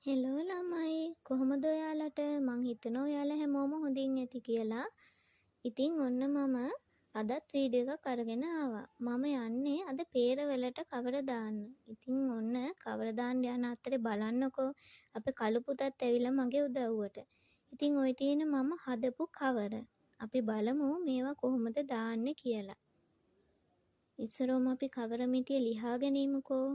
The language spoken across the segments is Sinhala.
හෙලෝ ළමයි, කොහොමද ඔයාලට? මං හිතනවා ඔයාලා හැමෝම හොඳින් ඇති කියලා. ඉතින් ඔන්න මම අදත් වීඩියෝ එකක් අරගෙන ආවා. මම යන්නේ අද පේරවලට කවර දාන්න. ඉතින් ඔන්න කවර දාන්න යන අතරේ බලන්නකෝ අපේ කළු පුතත් ඇවිල්ලා මගේ උදව්වට. ඉතින් ඔය තියෙන මම හදපු කවර. අපි බලමු මේවා කොහොමද දාන්නේ කියලා. ඉස්සරෝම අපි කවර මිටිය ලිහාගෙන ඉමුකෝ.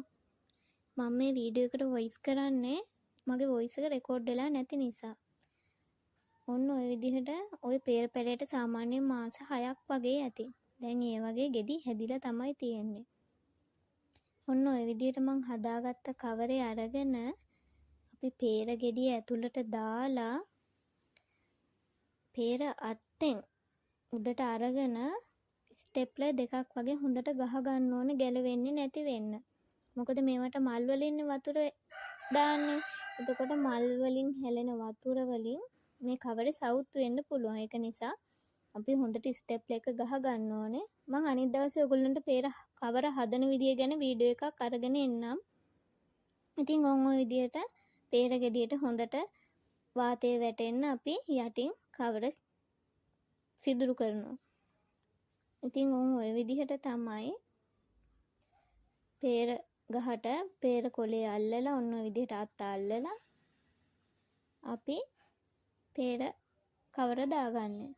මම මේ වීඩියෝ එකට වොයිස් කරන්නේ මගේ වොයිස් එක රෙකෝඩ් වෙලා නැති නිසා. ඔන්න ඔය විදිහට ඔය පේර පැලයට සාමාන්‍යයෙන් මාස 6ක් වගේ ඇති. දැන් ඒ වගේ ගෙඩි හැදිලා තමයි තියෙන්නේ. ඔන්න ඔය විදිහට මං හදාගත්ත කවරේ අරගෙන අපි පේර ගෙඩිය ඇතුළට දාලා පේර අත්තෙන් උඩට අරගෙන ස්ටෙප්ලර් දෙකක් වගේ හොඳට ගහ ගන්න ඕනේ ගැලවෙන්නේ නැති වෙන්න. මොකද මේවට මල් වලින් වතුර දාන්නේ. එතකොට මල් වලින් හැලෙන වතුර වලින් මේ කවරේ සවුත් වෙන්න පුළුවන්. ඒක නිසා අපි හොඳට ස්ටෙප්ලර් එක ගහ ගන්න ඕනේ. මං අනිත් දවසේ ඔයගොල්ලන්ට පේර කවර හදන විදිය ගැන වීඩියෝ එකක් අරගෙන එන්නම්. ඉතින් ඔන් ඔය විදියට පේර ගෙඩියට හොඳට වාතය වැටෙන්න අපි යටින් කවර සිදුරු කරනවා. ඉතින් ඔන් ඔය විදිහට තමයි පේර ගහට පේර කොලේ අල්ලලා ඔන්න ඔය විදිහට අත් අල්ලලා අපි පේර කවර දාගන්නේ.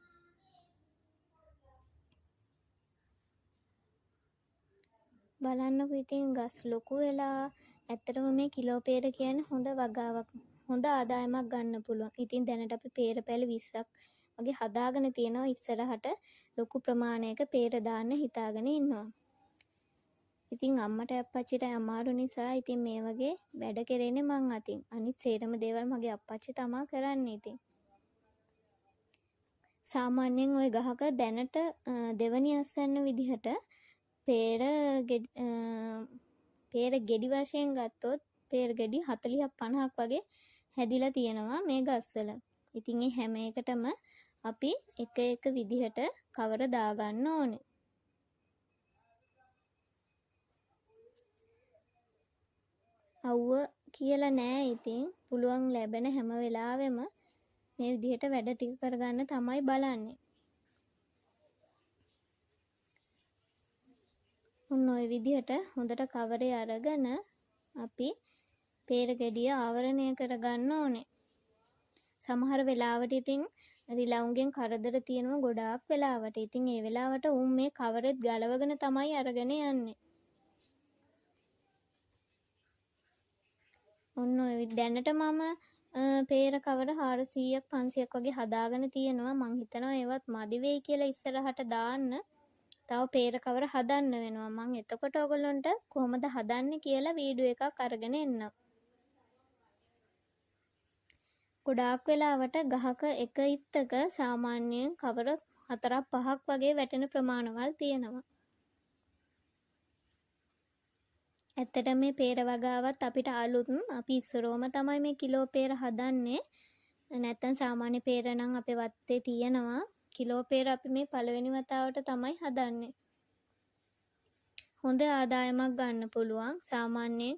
බලන්නකෝ ඉතින් ගස් ලොකු වෙලා. ඇත්තටම මේ කිලෝ පේර කියන්නේ හොඳ වගාවක්, හොඳ ආදායමක් ගන්න පුළුවන්. ඉතින් දැනට අපි පේර පැලි 20ක් වගේ හදාගෙන තියෙනවා. ඉස්සරහට ලොකු ප්‍රමාණයක පේර දාන්න හිතාගෙන ඉන්නවා. ඉතින් අම්මට අප්පච්චිට අමාරු නිසා ඉතින් මේ වගේ වැඩ කෙරෙන්නේ මං අතින්. අනිත් සේරම දේවල් මගේ අප්පච්චි තමා කරන්නේ ඉතින්. සාමාන්‍යයෙන් ඔය ගහක දැනට දෙවනි අස්වැන්න විදිහට පේර ගෙඩි වශයෙන් ගත්තොත් පේර ගෙඩි 40ක් 50ක් වගේ හැදිලා තියෙනවා මේ ගස්වල. ඉතින් ඒ හැම එකටම අපි එක එක විදිහට කවර දාගන්න ඕනේ. අවුව කියලා නෑ. ඉතින් පුළුවන් ලැබෙන හැම වෙලාවෙම මේ විදිහට වැඩ ටික කරගන්න තමයි බලන්නේ. ඔන්න ඔය විදිහට හොඳට කවරේ අරගෙන අපි පේර ගෙඩිය ආවරණය කරගන්න ඕනේ. සමහර වෙලාවට ඉතින් රිලවුන්ගෙන් කරදර තියෙනවා ගොඩාක් වෙලාවට. ඉතින් ඒ වෙලාවට උන් මේ කවරෙත් ගලවගෙන තමයි අරගෙන යන්නේ. ඔන්න ඔය දැනට මම පේර කවර 400ක් 500ක් වගේ හදාගෙන තියෙනවා. මං හිතනවා ඒවත් මදි වෙයි කියලා ඉස්සරහට දාන්න. තව පේර කවර හදන්න වෙනවා. මං එතකොට ඔයගොල්ලන්ට කොහොමද හදන්නේ කියලා වීඩියෝ එකක් අරගෙන එන්නම්. ගොඩාක් වෙලාවට ගහක එක ඉත්තක සාමාන්‍යයෙන් කවර 4ක් 5ක් වගේ වැටෙන ප්‍රමාණවල් තියෙනවා. ඇත්තටම මේ පේර වගාවත් අපිට අලුත්. අපි ඉස්සරෝම තමයි මේ කිලෝ පේර හදන්නේ. නැත්තම් සාමාන්‍ය පේර නම් අපේ වත්තේ තියෙනවා. කිලෝ පේර අපි මේ පළවෙනි වතාවට තමයි හදන්නේ. හොඳ ආදායමක් ගන්න පුළුවන්. සාමාන්‍යයෙන්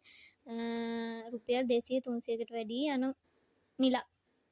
රුපියල් 200 300කට වැඩි යන මිලක්.